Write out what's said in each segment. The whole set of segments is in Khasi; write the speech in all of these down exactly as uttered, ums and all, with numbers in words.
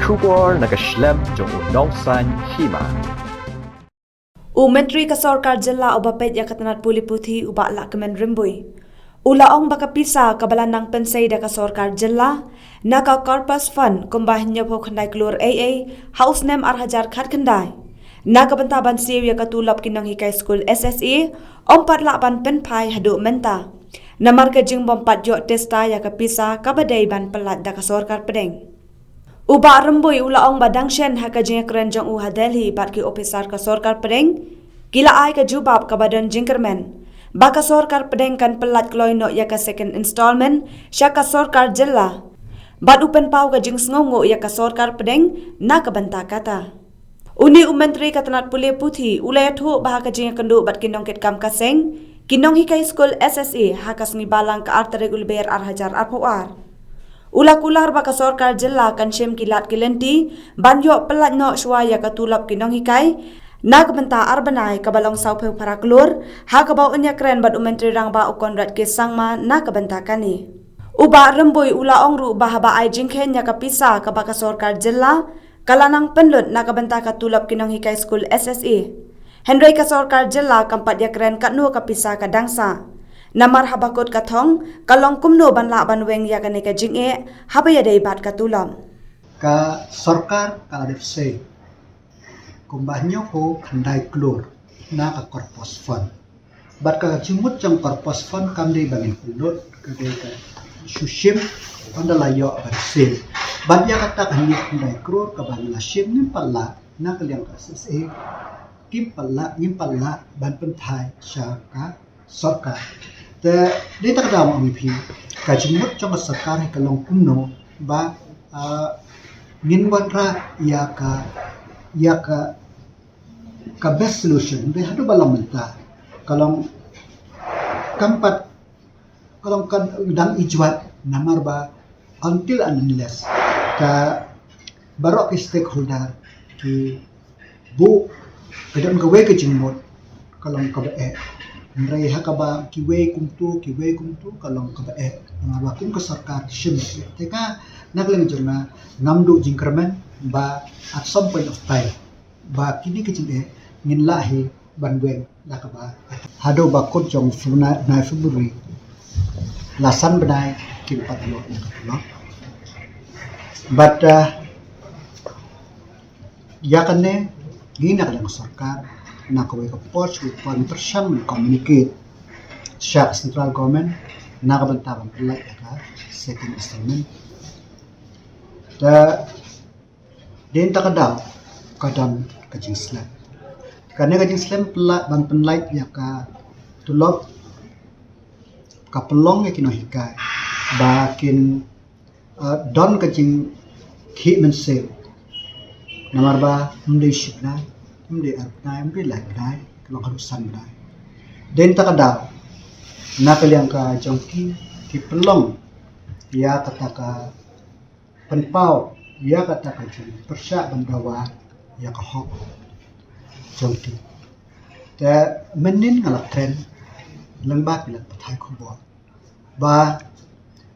Khubor na ka shlem jong u Nongsaiñ Hima. U Myntri ka Sorkar Jylla uba peit ïa ka tnat pule puthi u Bah Lahkmen Rymbui u la ong ba ka pisa kaba la nang pynsei da ka Sorkar Jylla na ka Corpus Fund kumba hynñiewphew khyndai klur A A ha u snem ar hajar khatkhyndai na ka bynta ban siew ïa ka tulop ki nonghikai skul S S A ym pat lah ban pynphai haduh mynta. Namar ka jingbym pat ïoh testa ïa ka pisa kaba dei ban pyllait da ka sorkar pdeng. U Bah Rymbui u la ong ba dang shen ha ka jingïakren jong u ha Delhi bad ki ophisar ka sorkar pdeng, ki la ai ka jubab kaba don jingkyrmen ba ka sorkar pdeng kan pyllait kloi noh ïa ka second installment sha ka sorkar jylla. Bad u pynpaw ka jingsngewnguh ïa ka sorkar pdeng na ka bynta kata. Une u Myntri ka tnat pule puthi u la ïathuh ba ha ka jingïakynduh bad ki nongkitkam ka seng, ki nonghikai skul S S A ha ka sngi Balang ka ar tarik u Lber ar hajar arphew ar. U la kular ba ka sorkar jylla kan shim ki lad ki lynti ban ïoh pyllait noh shuwa ïa ka tulop ki nonghikai na ka bynta ar bnai kaba long sawphew phra klur, ha kaba un ïakren bad u Myntri Rangbah u Conrad K Sangma na ka bynta kane. U Bah Rymbui u la ong ruh ba haba ai jingkheiñ ïa ka pisa kaba ka sorkar jylla ka la nang pynlut na ka bynta ka tulop ki nonghikai skul S S A. Hynrei ka sorkar jylla kam pat ïakren katno ka pisa ka dang sah. Namar haba kut ka thong ka long kumno ban lah ban weng ïa kane ka jingeh haba ïadei bad ka tulop. Ka sorkar ka la dep sei kumba hynñiewphew khyndai klur na ka Corpus Fund. Bad ka jingmut jong Corpus Fund kam dei ba ngin pynlut, ka dei ka shu shim ynda la ïoh ban siew. Bad ïa kata ka hynñiew khyndai klur kaba ngi la shim ngim pat lah na ka liang ka S S A, ngim pat lah, ngim pat lah ban pynphai sha ka sorkar. Te dei ta ka daw ma ong ïa phi ka jingmut jong ka sorkar hi ka long kumno ba, ah, ngin wanrah ïa ka, ïa ka ka best solution dei haduh ba long mynta ka long kam pat ka long ka dang ijwat namar ba until and unless ka baroh ki stakeholder ki buh ka don kawei ka jingmut ka long kaba eh. Hynrei ha kaba kiwei kumtu kiwei kumtu ka long kaba eh namar ba kum ka sorkar shim te ka na ka liang jong nga ngam duh jingkyrmen ba at some point of time ba kine ki jingeh ngin lah hi ban weng da kaba haduh ba kut jong February, February la san bnai kim pat ïoh ïa ka tulop. Bad, uh, ïa kane ngi na ka liang sorkar na kawei ka por shu por ngi pyrshang communicate sha ka central government na ka bynta ban pyllait ïa ka second installment. Te dei ta ka daw ka don ka jingslem. Kane ka jingslem pyllait ban pyllait ïa ka tulop ka pynlong ïa ki nonghikai ba kin, uh, don ka jingkhih mynsiem. Namar ba ym dei shi bnai, ym dei ar bnai, ym dei lai bnai, ka long haduh san bnai. Dei ta ka daw na ka liang ka jong ki ki pynlong ïa kata ka pynpaw ïa kata ka jingpyrshah ban dawa ïa ka hok jong ki. Te mynnin nga la kren lyngba ki lad pathai khubor ba,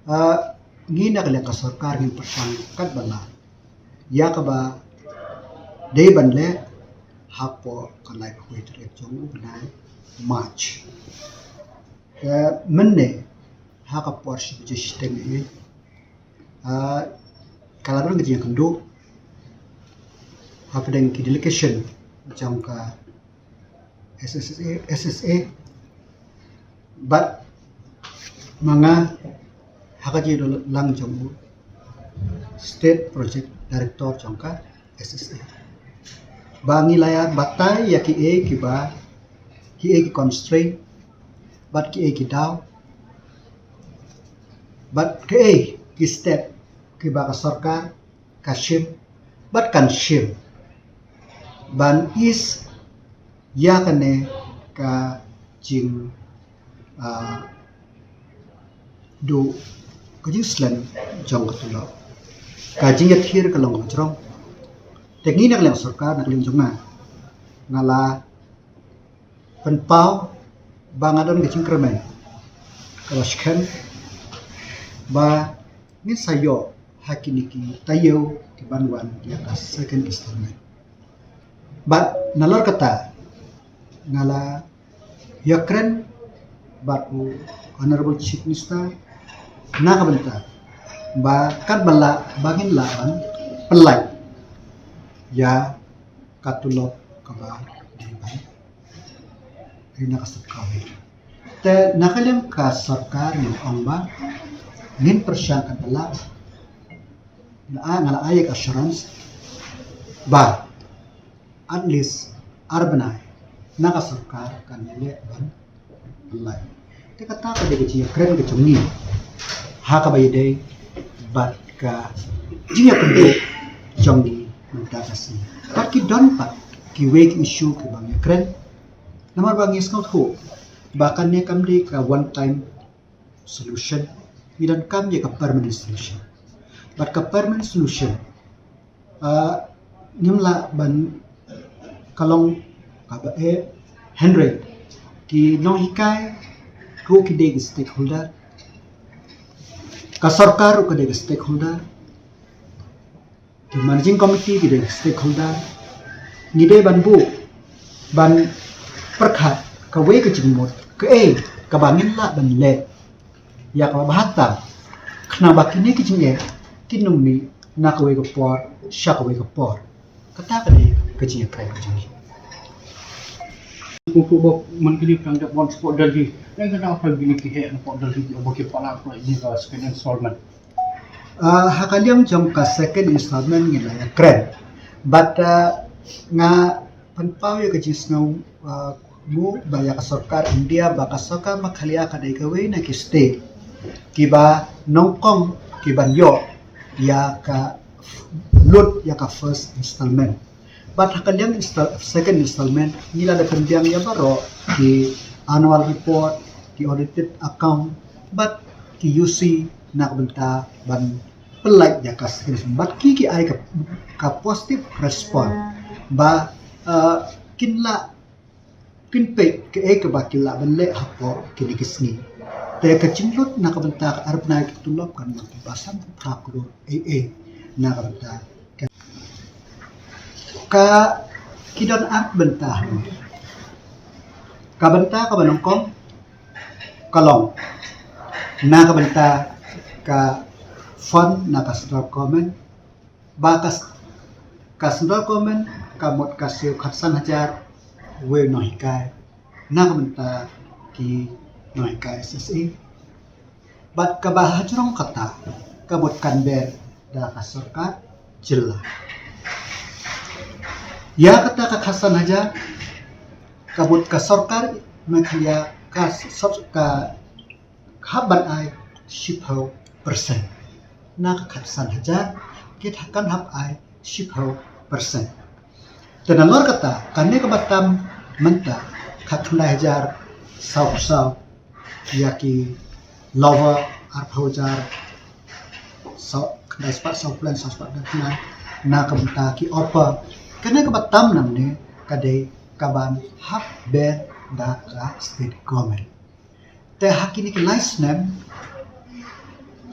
ah, ngi na ka liang ka sorkar ngin pyrshang katba lah ïa kaba dei ban leh hapoh ka laiphew tarik jong u bnai March. Te mynne ha ka por shi baje shiteng hi, ah, ka la don ka jingïakynduh hapdeng ki delegation jong ka S S A, S S A. Bad ma nga ha ka jingïadon lang jong u State Project Director jong ka S S A ba ngi la ïa batai ïa kiei kiba, kiei ki constraint bad kiei ki daw bad kiei ki step kiba ka sorkar ka shim bad kan shim ban ease ïa kane ka jing, ah, duh ka jingslem jong ka tulop. Ka jingïathir ka long ka jrong. Te ngi na ka liang sorkar na ka liang jong nga nga la pynpaw ba nga don ka jingkyrmen kaba skhem ba ngin sa ïoh ha kine ki taïew ki ban wan ïa ka second installment. Bad nalor kata nga la ïakren bad u Honorable Chief Minister na ka bynta ba katba lah ba ngin lah ban pynlait ïa ka tulop kaba dei ban ri na ka sorkar. Te na ka liang ka sorkar ngi ong ba ngin pyrshang katba lah. Nga la ai ka assurance ba at least ar bnai na ka sorkar kan ïaleh ban pynlait. Te kata ka dei ka jingïakren ka jong ngi ha kaba ïadei bad ka jingïakynduh jong ngi mynta ka sngi. Bad ki don pat kiwei ki issue kiba ngi ïakren. Namar ba ngi sngewthuh ba kane kam dei ka one time solution, ngi donkam ïa ka permanent solution. Bad ka permanent solution, ah, ngim lah ban ka long kaba eh, hynrei ki nonghikai ruh ki dei ki stakeholder, ka sorkar ruh ka dei ki stakeholder, ki managing committee ki dei ki stakeholder. Ngi dei ban buh ban pyrkhat kawei ka jingmut kaei kaba ngin lah ban leh ïa kaba bha tam, khnang ba kine ki jingeh kin ym mih na kawei ka por sha kawei ka por. Kata ka dei ka jingïakren ka jong ngi. Ku ku bok man kini pang da bon sport Delhi. Dang ka dau pang gini ki he na sport Delhi di obo ki pala ko ini ka second installment. Ah, ha ka liang jong ka second installment ngi la ïakren. But, ah, nga pynpaw ïa ka jingsngew, ah, mu ba ïa ka sorkar India, ba ka sorkar Meghalaya ka dei kawei na ki state kiba nyngkong kiban ïoh ïa ka lut ïa ka first installment. But ha ka liang install-, second installment ngi la da pynbiang ïa baroh ki annual report, ki audited account, but ki U C na ka bynta ban pynlait ïa ka second installment. But ki ki ai ka, ka positive response ba, uh, kin lah kin peit kaei kaba ki lah ban leh hapoh kine ki sngi. Te ka jinglut na ka bynta ka ar bnai ka tulop kan long ba sanphew phra klur ei ei na ka bynta ka, ka ki don ar bynta. Ka bynta kaba nyngkong ka long na ka bynta ka fund na ka central government, ba ka, ka central government ka mut ka siew khatsan hajar wei nonghikai na ka bynta ki nonghikai S S A. Bad kaba hajrong kata ka mut kan ber da ka sorkar jylla. Ïa kata ka khatsan hajar ka mut ka sorkar Meghalaya ka sub-, ka hap ban ai shiphew percent. Na ka khatsan hajar ki kan hap ai shiphew percent. Te nalor kata kane kaba tam mynta khatkhyndai hajar saw phew saw ïa ki lower, arphew hajar saw khyndai spah saw phew lai, saw spah khyndai na ka bynta ki upper. Kane kaba tam nangne ka dei kaban hap ber da ka state government. Te ha kine ki lai snem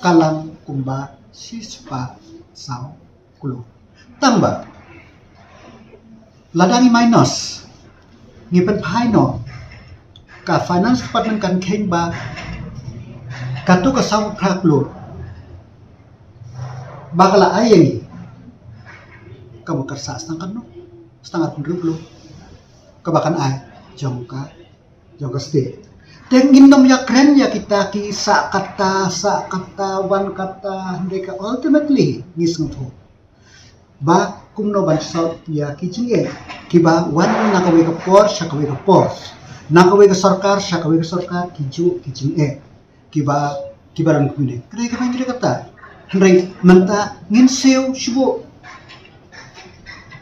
ka lang kumba shispah saw klur. Tangba lada ngi minus, ngi pynphai noh, ka finance department kan kheiñ ba katu ka saw phra klur ba ka la ai ïa ngi, ka mut ka sah stang katno? Stang arphew hynriew klur kaba kan ai jong ka jong ka state. Te ngin nym ïakren ïa kita ki sah kata, sah kata, wan kata, hynrei ka ultimately ngi sngewthuh ba kumno ban solve ïa ki jingeh kiba wan na kawei ka por sha kawei ka por, na kawei ka sorkar sha kawei ka sorkar, ki juh ki jingeh kiba, kiba rang kumne. Kane kaba ngi kata. Hynrei mynta ngin siew shu buh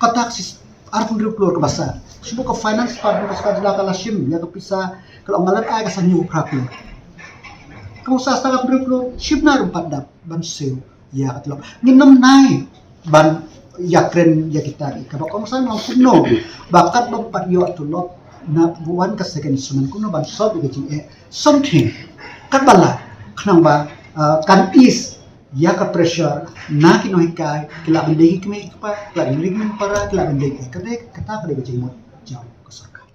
kata ka sis-, arphew hynriew klur kaba sah. Shu buh ka finance department ka sorkar jylla ka la shim ïa ka pisa, ka la ong nga la ai ka san hynñiew phra klur. Ka mut sah arphew hynriew klur, shim na ruh pat dap ban siew ïa ka tulop. Ngin nym nai ban ïakren ïa kita ki kaba kongsan ong kumno ba katba ym pat ïoh tulop na wan ka second installment kumno ban solve ïa ka jingeh something katba lah khnang ba, uh, kan ease ïa ka pressure na ki nonghikai, ki lah ban dei ki kmie ki kpa, ki lah ban dei ki para, ki lah ban dei ki, kata, kata ka dei ka jingmut jong ka sorkar.